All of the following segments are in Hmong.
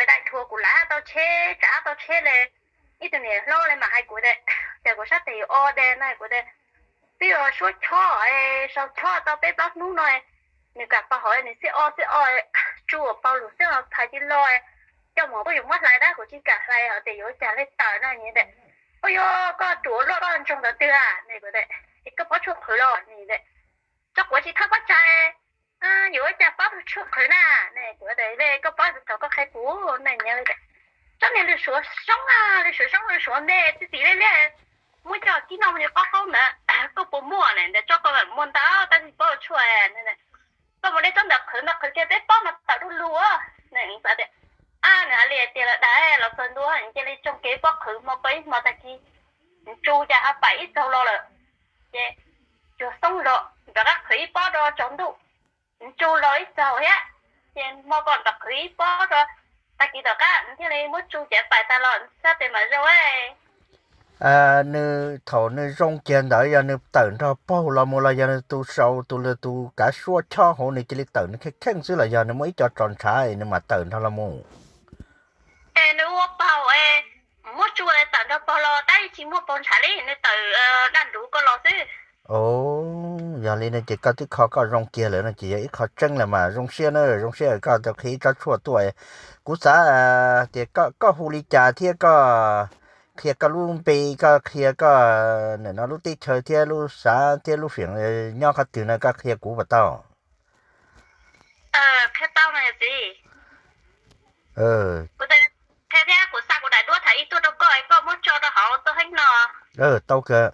Dais thuav kuv lav tau tsheb, tsav tau tsheb le. Ib tug niam hlob le mas hais kuv tias, cas kuv sab tes yuav o de na, kuv tias, twb yuav suab chob, sau chob tau peb plaub hnub no, nws kam pab hov nws xib o xib o, tsu ua paus lus xwb os, phais tsis los, coj mus tuaj yuav muab hlais tab kuv tsis kam hlais hos tias yuav cas li tawm no. Nws tias, ua yuav koj ruam luaj koj ntsoog ntawd twg a? Nws kuv tias, es koj pob tshuaj qhwv los? Nws tias, tso kuv tsis thawj pob tsaig, yuav ua cas pob tug tshuaj qhwv na? Nws kuv tias, koj pob thaum koj qhia kuv na. Nws tias, tsob niag lws suav soob, lws suav soob lws suav me txi txiv liab liab, muab coj kib noj mus li qob qaub ntawd, koj puas muaj? Nws tias, tsob koj mam muaj ntau tab sis pob tshuaj, koj mus de tsob ntawd qhwv ntawd qhwv kiag peb pob mas tawm du lug. Nws xav tias, ab, nws hais li tiag lawm dag, los txog ntua cia li tsoo kev pob qhwv hmo ko ib hmo tag kis tsu cas ho pais ib txaug los lawm. Ces cuag xoob zog rov qab qhwv ib pob rau tsaus ntuj, tsu los ib txaug thiab, ces hmo ko rov qhwv ib pob rau, tag kis tom qab thiaj li muab tsu ces pais tag los sab tes mam zoo. Nws thaum nws zoo kiag ntawd yog nws tawm nrog paug los mus los yog nws tus sau tus lwm tus kav suab chob hauv nws cia li tawm nws kheej kheej xwb los yog nws muaj ib co tso ntshav nws mam tawm nrog los mus? Es nws ua paug, muab tsu tawm nrog paug los tab tsis muaj paug ntshav li, nws tawm daj ntuv ko los xwb. Yog li no ces koj twb kho koj zoo kiag lawm no ces yog ib qho tseeb lawm mas zoo siab na, zoo siab koj tau qhia ib tsob tshuaj tuaj. Kuv xav tias koj hu li cas thiab koj qhia koj lub npe, koj qhia koj nim no lub teb chaws thiab lub xav thiab lub feem nyob qhov twg no koj qhia kuv puas tau? Qhia tau mas yog txiv. Qhia thiab kuv xa kuv daim duab thaum ib tuaj rau koj, koj muab tso rau hauv tuaj heeb no. Tau kawg,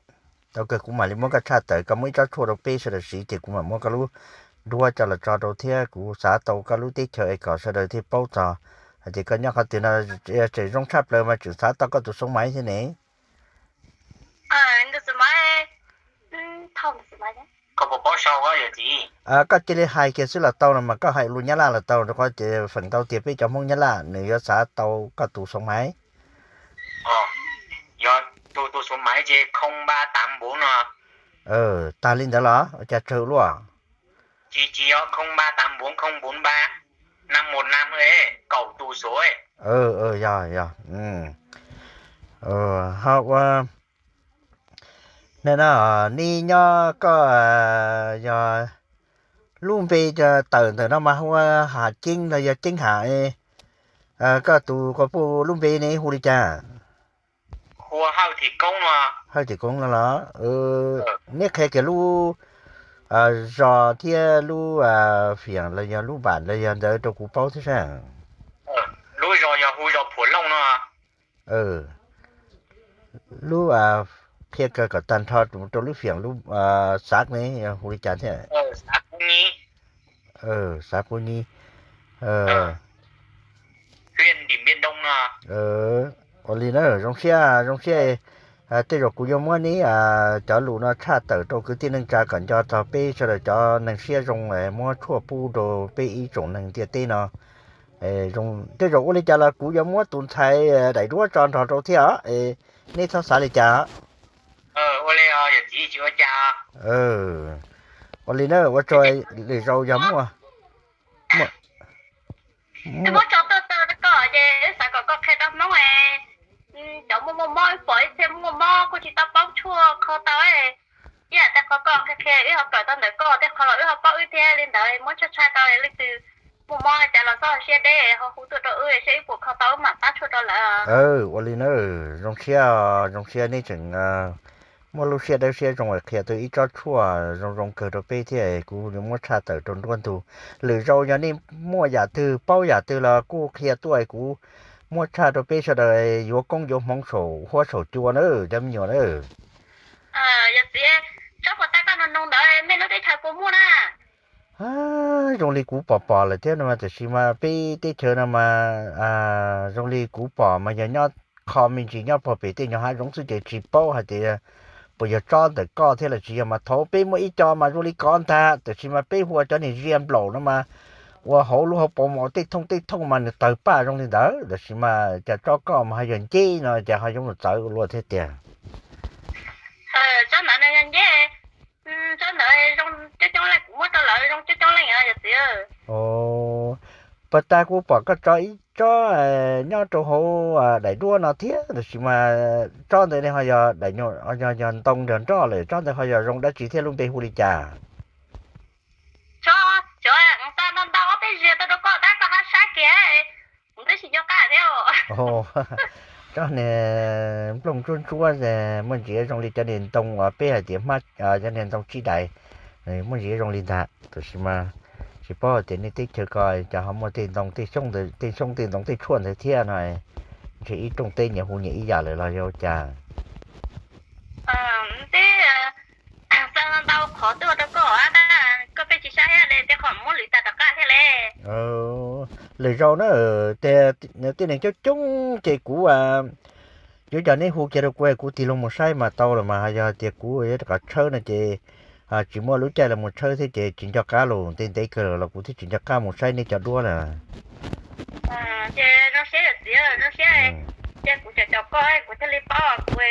tau kawg, kuv mam li muab koj tshaj tawm, koj muab ib tsob tshuaj rau peb sawv daws siv ces kuv mam muab koj lub duab coj los tso rau thiab kuv xav tau koj lub teb chaws es kom sawv daws thiaj paub txog hais tias koj nyob qhov twg no. Tseem zoo tshaj plaws mas tseem xav tau koj tus xoo maiv thiab ne. Koj cia li hais kiag xwb los tau no mas koj hais lus Nyab Laj los tau rau qhov tias feem ntau tias peb cov Hmoob Nyab Laj nws yuav xav tau koj tus xoo maiv. Yog tus tus xoo maiv ces không ba tám bốn no. Tag li ntawd los ua cas tsawg luaj? Tsis, tsis yog không ba tám bốn không bốn ba, năm một năm, kaum tus xov. Yog, yog. Ho ua, nej no, nej nyob koj, yog lub npe tawm ntawm no mas hu ua Ham Ceeb los yog Ceeb Ham, koj tus quas puj lub npe ne hu li cas? Hu ua Hawj Thim Koob no. Hawj Thim Koob no los? Neb qhia kiag lub zos thiab lub fiam los yog lub npam los yog ntawd rau kuv paub thiab saib. Lub zos yog hu zos Phuam Looj no. Lub, qhia kawg kom tag nrho rau lub fiam lub xav ne hu li cas thiab? Xav Pub Nyib. Ua li na, zoo siab, zoo siab. Tej zaum kuv yuav muab neb cov lus no tshaj tawm rau kwv tij neej tsa kom nco txog peb sawv daws cov neeg siab zoo muab tshuaj pub rau peb ib tsoom neeg ntiaj teb no. Tej zaum ua li cas los kuv yuav muab tus ntxhais daim duab tso nrog rau thiab os, neb txhob xav li cas. Ua li na, ua tsaug, lwm zaus yog muaj. Muab tso tuaj txog koj ces wb xav kom koj qhia rau Hmoob, cov muaj muaj mob, wb pom ib txhia muaj mob kuj tsis tau paub tshuaj kho tau. Ib yam tej qhov koj qhia qhia wb ho kawm tau ntawm koj tej qhov los wb ho paub wb thiab li ntawd, muab tshaj tshaj rau leej twg muaj mob li cas los txhob siab deb, ho hu tuaj rau wb saib wb puas kho tau wb mam pab tshuaj rau lawv. Ua li na, zoo siab, zoo siab neb tseem muaj lub siab dawb siab zoo qhia tau ib tsob tshuaj zoo zoo kawg rau peb thiab, kuv muab tshaj tawm rau nruab ntug. Lwm zaus yog nej muaj yam twg paub yam twg los kuj qhia tuaj, kuv muab tshaj rau peb sawv daws yuav koob yuav hmoov saum huab saum cua na cov me nyuam na. Yog txiv, tsob puas tas koj nug nug ntawd nej lub teb chaws puas muaj na? Zoo li kuv pom pom lawm thiab no mas, tiam sis mas peb teb chaws no mas zoo li kuv pom mas yog nyob qho me ntsis nyob puag pem tej nyuag hav zoov xwb ces tsis paub hais tias puas yog tsob ntawm koj thiab los tsis yog, mas thaum peb muaj ib co mas zoo li koj ntag, tiam sis mas peb hu ua cov niag zia nplaum no mas ua hauv lub hauv paus mom tej thooj tej thooj mas nws tawg paj zoo li ntawd, tiam sis mas cas tsob koj mas ho yog nceb no cas ho zoo txawv ua luaj thiab tiag. Tsob ntawd nws yog nceb, tsob ntawd zoo coob coob leej, kuv muab rau lawv zoo coob coob leej yog txiv. Puag ta kuv pom koj tso ib tsob nyob rau hauv daim duab no thiab, tab sis mas tsob ntawd ne ho yog daim, yog ntoo nrog nroj lawm, tsob ntawd ho yog zoo dab tsi thiab lub npe hu li cas? Tsob, cov ntau ntau peb ziag tau rau koj tab koj hab saib kiag, kuv twb tsis nco qab thiab. Tsob niag nplooj ntsuab ntsuab, muaj ntsis zoo li cov niag ntoo uas peb hais tias hmab, cov niag ntoo tsib dais, muaj ntsis zoo li ntag. Tab sis mas tsis paub tias nej teb chaws ko cov ho muaj tej ntoo tej xyoob, tej xyoob tej ntoo tej tshuaj ntawd thiab no, ntshe ib rooj teb nyias hu nyias ib yam lawm los yog ua cas? Teb, xa ntau qhov tuaj rau koj, koj pheej tsis saib thiab, tej qhov muab lwv tag rov qab thiab le. Lwm zaus na, tej neeg coob coob ces kuv yuav coj nej hu kiag rau kuv, kuv tig los mus saib mas tau los mas. Yog tias kuv yuav rov qab tshawb no ces tsis muaj lub caij los mus tshawb thiab ces tsis nco qab los, ntev ntev kawg los kuv thiaj tsis nco qab mus saib nej cov duab lawm. Ces zoo siab yawm txiv, zoo siab, ces kuv caum caum koj kuv thiaj li paub kuv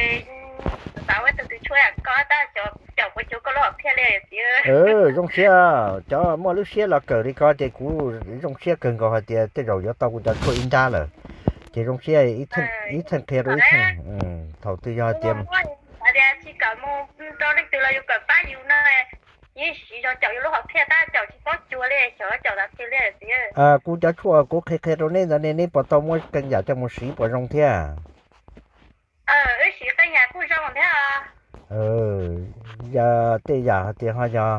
xav ua ib tug twg tshuaj koj tab caum kuv caum kuv cuag koj lub hom phiaj li txiv. Zoo siab, cov muaj lub siab los kawm li ko ces kuv zoo siab kawg nkaus hais tias tej zaum yuav tau kuv cov tshuaj ib nrab lawm. Ces zoo siab ib txheej qhia rau ib txheej. Thaum twg yog hais tias tsis kawm mus rau leej twg los yus kawm pab yus no, yeej siv zog caum yus lub hom phiaj tab caum tsis paub cuag li, xyov caum tas twg li txiv. Kuv cov tshuaj kuv qhia qhia rau nej ntawd ne, neb puas tau muab qee yam coj mus siv puas zoo thiab? Wb siv qee yam kuj zoo thiab. Yog tej yam hais tias ho yog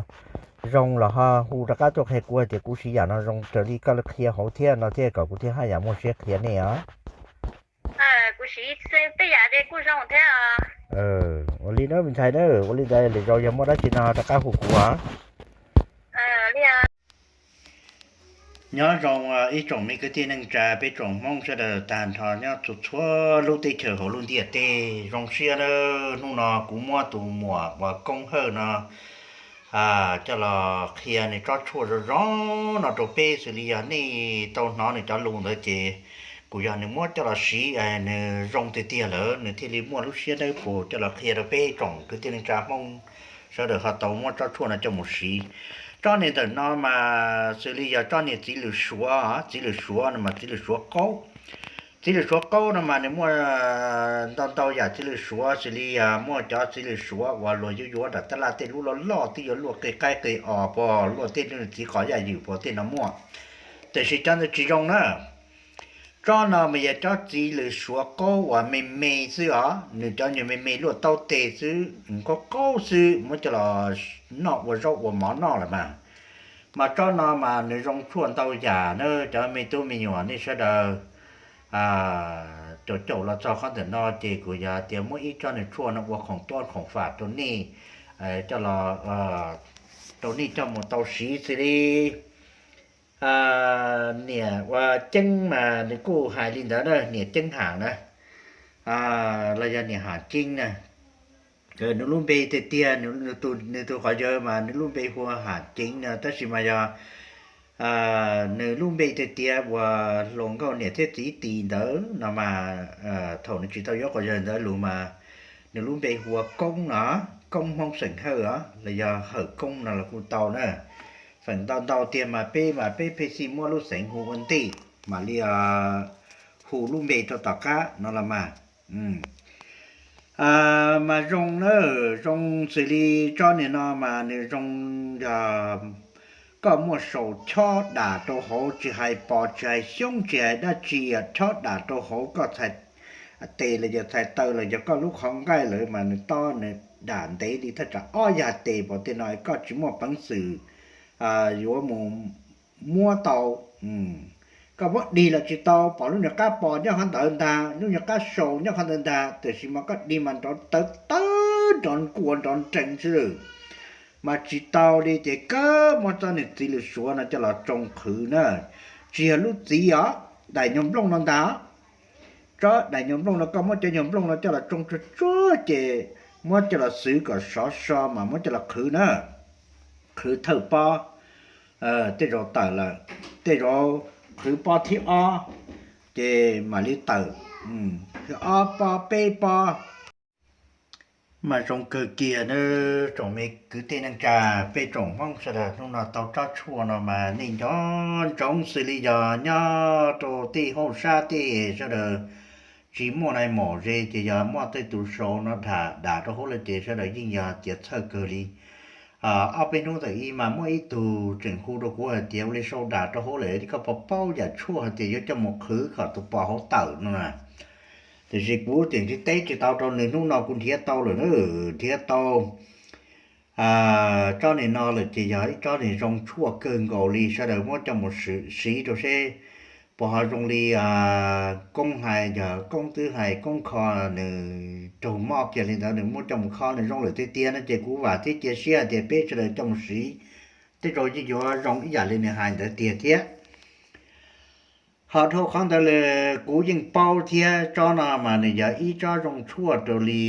zoo los ho hu rov qab tuaj qhia kuv hais tias kuv siv yam no zoo raws li koj qhia hauv thiab no thiab kom kuv thiaj haj yam muaj siab qhia nej os. Kuv siv tej yam ces kuj zoo thiab. Ua li na me ntxhais na, ua li ntawd lwm zaus yog muaj dab tsi no rov qab hu kuv os. Nyob zoo ib tsoom me kwv tij neej tsa peb tsoom Hmoob sawv daws tag nrho nyob txhua txhua lub teb chaws hauv lub ntiaj teb. Zoo siab nawb, hnub no kuv muab tus muam uas Koob Hawj no coj los qhia nws tsob tshuaj zoo zoo no rau peb, xws li yog nej tau hnov nws cov lus ntawd ces kuv yog nws muab coj los siv, nws zoo tiag tiag lawm nws thiaj li muaj lub siab dawb paug coj los qhia rau peb tsoom kwv tij neej tsa Hmoob sawv daws ho tau muab tsob tshuaj no coj mus siv. Tsob niag ntawm no mas xws li yog tsob niag txiv lws suav, txiv lws suav no mas txiv lws suav qaub. Txiv lws suav qaub no mas nws muaj ntau ntau yam txiv lws suav, xws li yog muaj cov txiv lws suav uas luag yuav yuav nram tab laj tej lub loj loj twb yuav luaj qe qaib qe os puas, luaj tej txiv qos yaj ywm puas tej no muaj. Tiam sis cov ntawd tsis zoo na. Tsob no mas yog cov txiv lws suav qaub uas me me xwb os, nws cov nyuag me me luaj taub teg xwb, qaub qaub xwb, muab coj los noj ua zaub ua mov noj lawm mas. Mas tsob no mas nws zoo tshuaj ntau yam na cov me tub me nyuam nej sawv daws. Caum caum los txog qhov ntawm no ces kuv yog tias muab ib tsob nws tshuaj no ua khoom tuab khoom fam rau nej, coj los rau nej coj mus tau siv xws li niam ua Ceeb mas nws kuj hais li ntawd na, niam Ceeb Ham na, los yog niam Ham Ceeb na. Nws lub npe tiag tiag, nws tus qhov yawg mas nws lub npe hu Ham Ceeb no, tab sis mas yog nws lub npe tiag tiag uas hluas nkauj niam thiab txiv tis ntawd no mas, thaum nws tsis tau yuav qhov yawg ntawd lus mas nws lub npe hu ua Koob no, Koob Hmoob xeem Hawj os, los yog Hawm Koob no los kuj tau na. Feem ntau ntau tiag mas peb mas peb pheej xij muab lub xeev hu ua ntej mam li hu lub npe rau tom qab no los mas. Mas zoo na, zoo xws li tsob niag no mas nws zoo yog koj muaj saum chob dam rau hauv, tsis hais pos tsis hais xyoob tsis hais dab tsi, chob dam rau hauv koj txhais tes los yog txhais taw los yog koj lub qhov nqaij lawm mas nws tob nws dam ntev li thaj tsam ob yag tes pom tej no koj tsis muaj peev xwm yuav mus muab tau. Koj muab dig los tsis tau, pom lub nyuag qab pos nyob qhov ntawd ntag, lub nyuag qab sau nyob qhov ntawd ntag, tiam sis mas koj dig mas nrov tawv tawv nrov nkuas nrov nrees xwb. Mas tsis tau li ces koj muab tsob niag txiv lws suav no coj los tsoo qhwv na. Tsis yog lub txiv os, daim nyuag nplooj no ntag. Tsob daim nyuag nplooj no koj muab cov nyuag nplooj no coj los tsoo tsuag tsuag ces muab coj los xwv kom sov so mas muab coj los qhwv na. Qhwv thawj pob, tej zaum tawm lawm, tej zaum qhwv pob thib ob ces mam li tawm, ob pob peb pob. Mas zoo kawg kiag nawb tsoom me kwv tij neej tsa, peb tsoom Hmoob sawv daws. Hnub no tau tsob tshuaj no mas nej nco ntsoov xws li yog nyob rau tej hauj sab tej sawv daws tsis muaj nai maum ze ces yog muaj tej tus sau no dam dam rau hauv lawm ces sawv daws yeej yog tias txhawj kawg li. Ob peb hnub ntawm ib mas muaj ib tug tseem hu rau kuv hais tias ua li sau dam rau hauv lawm koj puas paub yam tshuaj hais tias yuav coj mus qhwv kom tus pos hauv tawm no na. Tiam sis kuv tseem tsis teb tsis tau rau nws, hnub no kuv nrhiav tau lawm na, nrhiav tau tsob nim no lawm ces yog ib tsob nim zoo tshuaj kawg nkaus li, sawv daws muab coj mus siv rau seb puas ho zoo li koob hais, yog koob twb hais koob kho nws raug mob kiag li ntawd nws muab coj mus kho nws zoo lawm tiag tiag no ces kuv vam thiab cia siab hais tias peb sawv daws coj mus siv tej zaum yeej yuav zoo ib yam li nws hais ntawd tiag thiab. Ho dhau qhov ntawd lawm kuv yeej paub thiab tsob no mas nws yog ib tsob zoo tshuaj rau li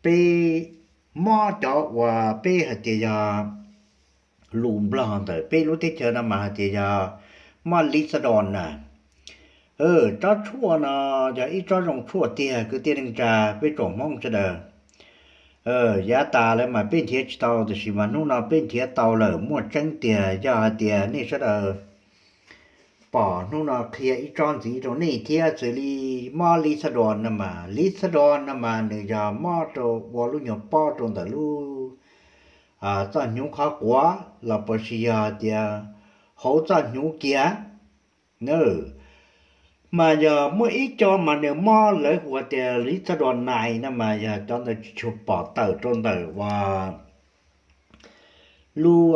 peb mob cov uas peb hais tias yog lus Nplog ntawm peb lub teb chaws no mas hais tias yog mob Li Xa Doos na. Tsob tshuaj no yog ib tsob zoo tshuaj tiag kwv tij neej tsa peb tsoom Hmoob sawv daws. Yav tas lawm mas peb nrhiav tsis tau tiam sis mas hnub no peb nrhiav tau lawm, muaj tseeb tiag. Yog hais tias nej sawv daws pom hnub no qhia ib tsob ntxiv rau nej thiab, xws li mob Li Xa Doos no mas, Li Xa Doos no mas nws yog mob rau ua lub nyuag pob rau ntawm lub txoj hnyuv qhov quav los puas sis yog tias hauv txoj hnyuv kiag. Mas yog muaj ib co mas nws mob lawv hu tias Li Xa Doos nais no mas yog cov ntawd tsis tshua pom tawm rau ntawm uas lub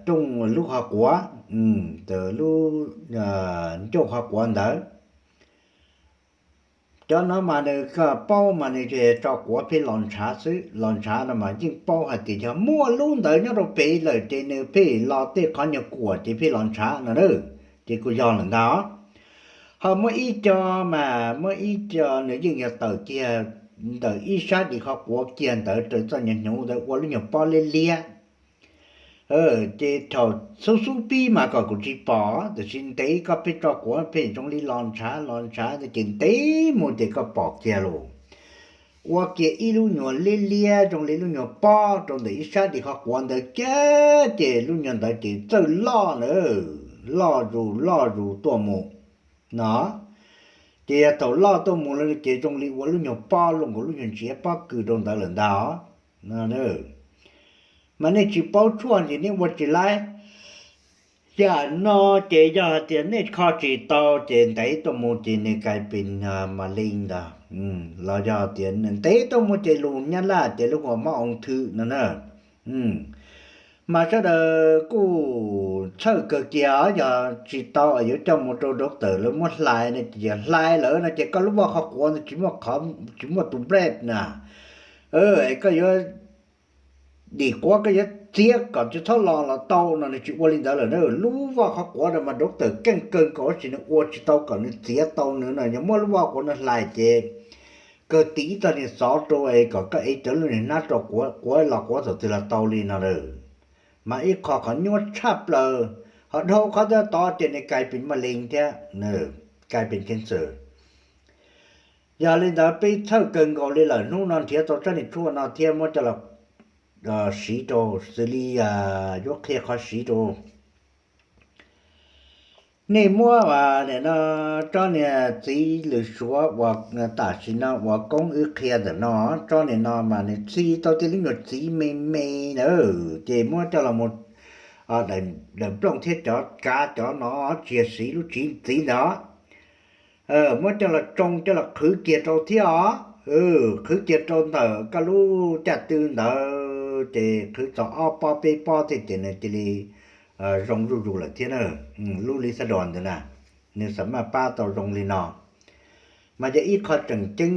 rooj lub qhov quav, ntawm lub ncauj qhov quav ntawd. Cov no mas nws paub mas nws tso quav pheej los ntshav xwb, los ntshav no mas yeej paub hais tias yog muaj lub ntawd nyob rau pem lawm ces nws pheej los tej qhov nyuag kuam ces pheej los ntshav no na. Ces kuj yog lawm ntag. Ho muaj ib co mas muaj ib co nws yeej yog tawm kiag ntawm ib sab dim qhov quav kiag ntawd raws txoj nyuag hnyuv ntawd ua lub nyuag pob liab liab. Ces thaum xub xub pib mas kom kuv tsis pom, tiam sis ntev koj pheej tso quav pheej zoo li los ntshav los ntshav ces ntev mus ces koj pom kiag lauj. Ua kiag ib lub nyuag liab liab zoo li lub nyuag pob rau ntawm ib sab dim qhov quav ntawd kiag ces lub nyuag ntawd ces txawj loj na, loj zus loj zus tuaj mus no. Ces yog thaum loj tuaj mus lawm ces zoo li ua lub nyuag pob luaj nkaus lub nyuag ntsiav pob kws rau ntawd lawm ntag. Mas nej tsis paub tshuaj ces nej ua tsis laib. Yam no ces yog hais tias nej kho tsis tau ces ntev tuaj mus ces nws kais pes mas li ntawd, los yog tias ntev tuaj mus ces lus Nyab Laj ces lub hu ua mob ung thư no na. Mas sawv daws kuj txhawj kawg kiag, yog tsis tau yuav coj mus rau doctor lawv muab hlais no ces yog hlais lawm no ces koj lub vaj qhov quav ntawd tsis muaj tus break na. Es koj yuav dim quav koj yuav txiav kom tsis txhob los los tau no nws tsis ua li ntawd lawm na. Lub vaj qhov quav no mas doctor keej kawg nkaus tab sis nws ua tsis tau kom nws txiav tau nws no, yog muab lub vaj quav no hlais ces kawg tis ib txoj niag xov rau es kom koj ev cov lub niag hnab rau quav, quav los quav thaum twg los tau li no lawm. Mas ib qho qhov nyuaj tshaj plaws, ho dhau qhov ntawd tod ces nws kais pes maj lees thiab, kais pes cancer. Yog li ntawd peb txhawj kawg nkaus li lawm, hnub no nrhiav tau tsob niag tshuaj no thiab muab coj los siv rau, xws li yuav qhia qhov siv rau. Nej muab nim no tsob niag txiv lws suav uas tam sim no uas koob wb qhia ntawm no, tsob nim no mas nws txi tau tej lub nyuag txiv me me na, ces muab coj los mus daim nplooj thiab cov kav cov no tsis yog siv lub txiv ntxiv ntawd. Muab coj los tsoo coj los qhwv kiag rau thiab os. Qhwv kiag rau ntawm koj lub caj tw ntawd ces qhwv txog ob pob peb pob thiab ces nws cia li zoo zuj zus lawm thiab na. Lub Li Xa Doos ntawd na, nws xam maj pab tau zoo li no. Mas yog ib qho tseem ceeb,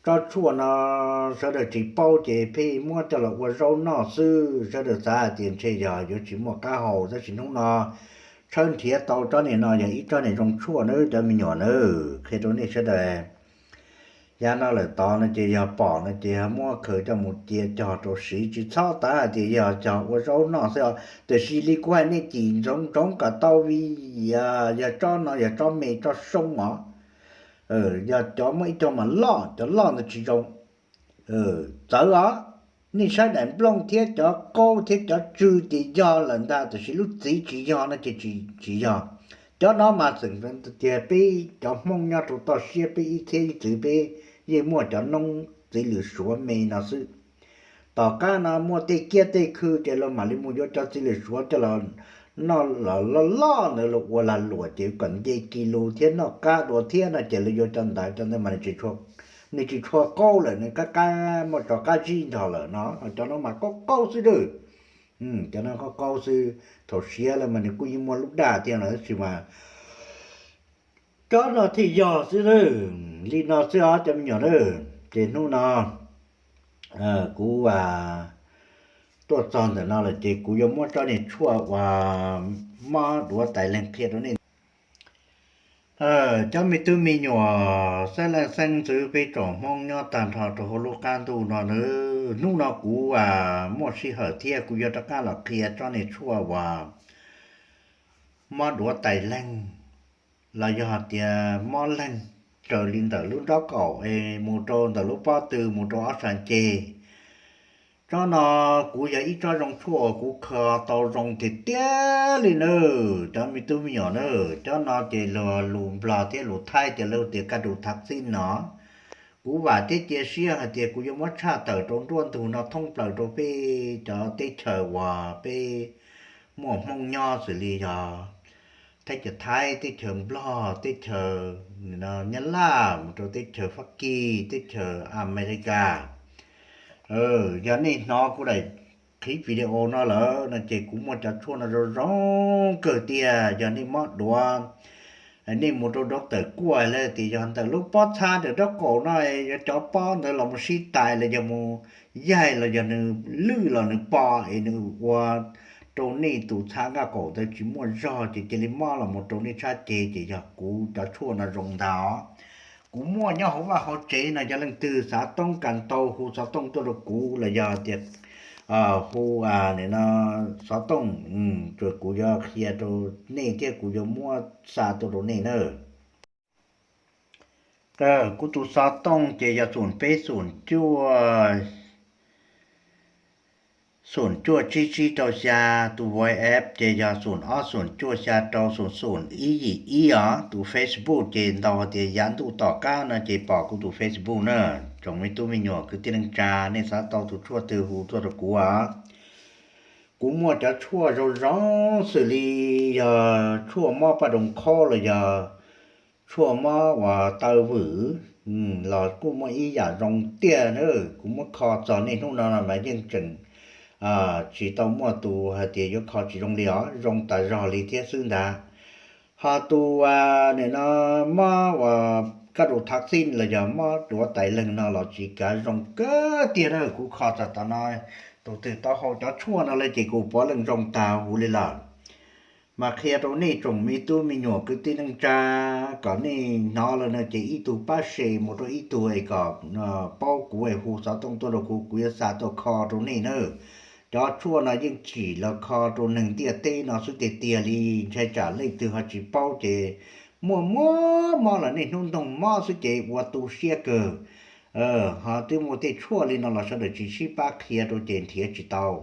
tsob tshuaj no sawv daws tsis paub ces pheej muab coj los ua zaub noj xwb, sawv daws xav hais tias ntshe yog yuav tsis muaj qab hau, tab sis hnub no tshawb nrhiav tau tsob niag no yog ib tsob niag zoo tshuaj nawb cov me nyuam nawb, qhia rau nej sawv daws. Yav no lawm tod no ces yog pom no ces muab khaws coj mus cia cog rau siv, tsis txhob xav hais tias yog cog ua zaub noj xwb os. Tiam sis li kuv hais nej cim ntsoov ntsoov kom tau vim yog tsob no yog tsob me tsob soob os. Yog cov muaj ib co mas loj, cov loj ntawd tsis zoo. Txawv os, nej saib daim nplooj thiab cov qaub thiab cov tsw ces yog lawm ntag, tab sis lub txiv tsis yog no ces tsis yog. Cov no mas txawm tias peb cov Hmoob nyob rau toj siab peb ib txhiab ib txwv peb yeej muaj cov noob txiv lws suav me no xwb. Tom qab no muaj tej kiab tej khw ces lawv mam li mus yuav cov txiv lws suav coj los noj los loj loj ntawd los ua lag luam ces kom nce kis lus thiab noj qab dua thiab no ces lawv yuav cov ntawd, cov ntawd mas nws tsis tshua qaub lawm, nws qab qab muaj tso qab zib nrog lawm no, cov no mas qaub qaub xwb dab. Cov no qaub qaub xwb, thaum siav lawm mas nws kuj yeej muaj lub daj thiab no tab sis mas cov no thiaj yog xwb dab. Li no xwb os cov me nyuam dab. Ces hnub no kuv tuaj txog ntawm no lawm ces kuv yuav muab tsob niag tshuaj uas mob duav tais leeg qhia rau nej. Cov me tub me nyuam xeeb leej xeeb ntxwv peb tsoom Hmoob nyob tag nrho rau hauv lub qab ntuj no, hnub no kuv muaj sij hawm thiab kuv yuav rov qab los qhia tsob niag tshuaj uas mob duav tais leeg los yog hais tias mob leeg raws li ntawm lub nraub qaum es mus rau ntawm lub pob tw mus rau ob sab ceg. Tsob no kuv yog ib tsob zoo tshuaj uas kuv kho tau zoo tiag tiag li nawb cov me tub me nyuam nawb. Cov no ces luag lus Nplog thiab lus Thaib ces lawv tias kab tus thav xij no. Kuv vam thiab cia siab hais tias kuv yuav muab tshaj tawm rau nruab ntug no thoob plaws rau peb cov teb chaws uas peb muaj Hmoob nyob xws li yog teb chaws Thaib, teb chaws Nplog, teb chaws Nyab Laj, mus rau teb chaws Fab Kis, teb chaws Amelikas. Yog nej hnov kuv daim qhib video no lawm no ces kuv muaj cov tshuaj no zoo zoo kawg tiag. Yog nej mob duav, nej mus rau doctor kuaj lawv tias yog ntawm lub pob txha ntawm nraub qaum no, yog cov pob ntawd los mus sib tais los yog mus yaig los yog nws lwj los nws po es nws ua rau nej tus txha nraub qaum ntawd tsis muaj zog ces cia li mob los mus rau nej txhab ceg ces yog kuv cov tshuaj no zoo ntag. Kuv muaj nyob hauv vaj hauv tsev no, yog leej twg xav toob kas ntau hu xov tooj tuaj rau kuv los yog tias hu xov tooj, kuv yuav qhia rau nej thiab kuv yuav muab xa tuaj rau nej na. Kuv tus xov tooj ces yog xoom peb xoom cuaj, xoom cuaj tsib tsib rau xya, tus WhatsApp ces yog xoom ob xoom cuaj xya rau xoom xoom ib yim ib os, tus Facebook ces ntaus tias Yav Ntuj Tom Qab no ces pom kuv tus Facebook na. Tsoom me tub me nyuam kwv tij neej tsa, nej xav tau tus tshuaj twg hu tuaj rau kuv os. Kuv muaj cov tshuaj zoo zoo xws li yog tshuaj mob paj roos qhob los yog tshuaj mob uas taw vwm los kuj muaj ib yam zoo tiag na. Kuv muab kho txog nej hnub no mas yeej tseem tsis tau muaj tus hais tias yuav kho tsis zoo li os, zoo tas zog li thiab xwb ntag. Ho tus nim no mob uas kab tus thav xij los yog mob duav tais leeg no los tsis kav zoo kawg tiag na. Kuv kho txog tom no, tus twg tau haus cov tshuaj no lawm ces kuj puav leej zoo tag huv li lawm. Mas qhia rau nej tsoom me tub me nyuam kwv tij neej tsa kom nej hnov lawm no ces ib tug pab share mus rau ib tug es kom paub kuv es hu xov tooj tuaj rau kuv, kuv yuav xa tuaj kho rau nej na. Cov tshuaj no yeej tsim los kho rau neeg ntiaj teb no xwb tiag tiag li, ntshai tsam leej twg ho tsis paub ces muaj muaj mob los nej hnub ntoog mob xwb ces ua tu siab kawg. Ho twb muaj tej tshuaj li no los sawv daws tsis sib pab qhia rau ces nrhiav tsis tau.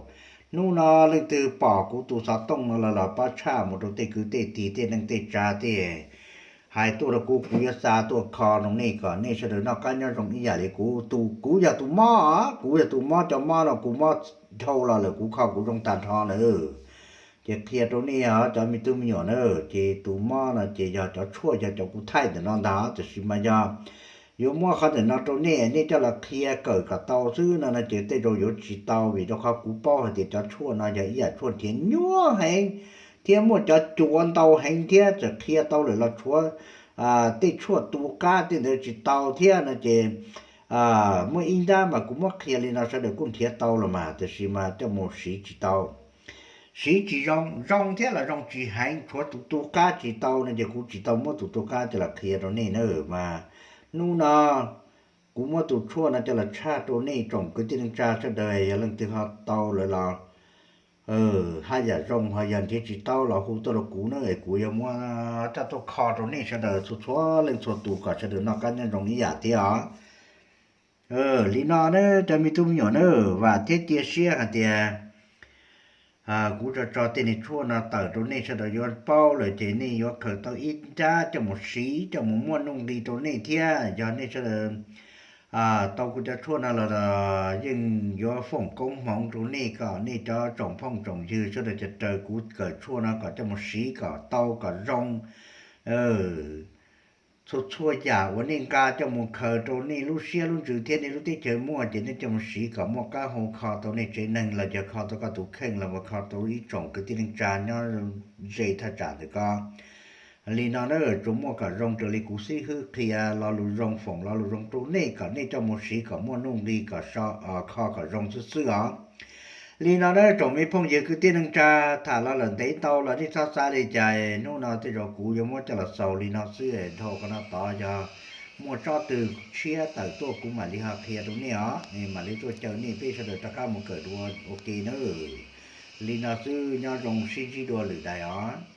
Hnub no leej twg pom kuv tus xov tooj no los los pab tshaj mus rau tej kwv tej tij tej neej tej tsa tej hais tuaj rau kuv, kuv yuav xa tuaj kho rau nej kom nej sawv daws noj qab nyob zoo ib yam li kuv. Tus kuv yog tus mob, kuv yog tus mob, cov mob no kuv mob dhau los lawm kuv kho kuv zoo tag nrho lawm. Ces qhia rau nej os cov me tub me nyuam na, ces tus mob no ces yog cov tshuaj yog cov kuv thaij ntawm no ntag, tiam sis mas yog yuav muab qhov ntawm no rau nej, nej coj los qhia kawm kom tau xwb no no ces tej zaum yuav tsis tau, vim rau qhov kuv paub hais tias cov tshuaj no yog ib yam tshuaj nrhiav nyuaj heev thiab muaj cov cuav ntau heev thiab, txawm qhia tau lawm los tshuav tej tshuaj tu qab tej ntawd tsis tau thiab no ces muaj ib nrab mas kuv muab qhia li no sawv daws kuj nrhiav tau los mas, tiam sis mas coj mus siv tsis tau, siv tsis zoo, zoo thiab los zoo tsis heev, tshuav tus tu qab tsis tau no ces kuv tsis tau muab tus tu qab coj los qhia rau nej na. Mas hnub no kuv muab tus tshuaj no coj los tshaj rau nej tsoom kwv tij neej tsa sawv daws, yog leej twg ho tau lawm los haj yam zoo, ho yog nrhiav tsis tau los hu tuaj rau kuv na, kuv yuav muab coj tuaj kho rau nej sawv daws txhua txhua leej txhua tus kom sawv daws noj qab nyob zoo ib yam thiab os. Li no na, cov me tub me nyuam na, vam thiab cia siab hais tias kuv tso tso tej niag tshuaj no tawm rau nej sawv daws yuav paub lawm ces nej yuav khaws tau ib nrab coj mus siv coj mus muaj nuj nqis rau nej thiab. Yog nej sawv daws tau kuv cov tshuaj no los yeej yuav foom koob hmoov rau nej kom nej cov tsoom phooj tsoom ywg sawv daws cov raws kuv kawm tshuaj no kom coj mus siv kom tau kom zoo txhua txhua yam uas nej nqa coj mus khaws rau nej lub siab lub ntsws thiab nej lub teb chaws muaj ces nej coj mus siv kom muaj qab hau kho tau nej tsev neeg los yog kho tau koj tus kheej los kho tau ib tsoom kwv tij neej tsa nyob ze thaj tsam ntawm ko. Li no na, tsuas muaj kom zoo raws li kuv xib hwb qhia lo lus zoo foom lo lus zoo rau nej kom nej coj mus siv kom muaj nuj nqis kom kho kom zoo xwb xwb os. Li no na tsoom me phooj ywg kwv tij neej tsa, tham los lawm ntev ntau los nej txhob xav li cas, hnub no tej zaum kuv yuav muab coj los xaus li no xwb, dhau qhov no tod yog muaj tsob twg tshiab tawm tuaj kuv mam li ho qhia rau nej os, mam li tuaj caw nej peb sawv daws rov qab mus kawm dua ua ke na. Li no xwb, nyob zoo sib ntsib dua lwm daim os.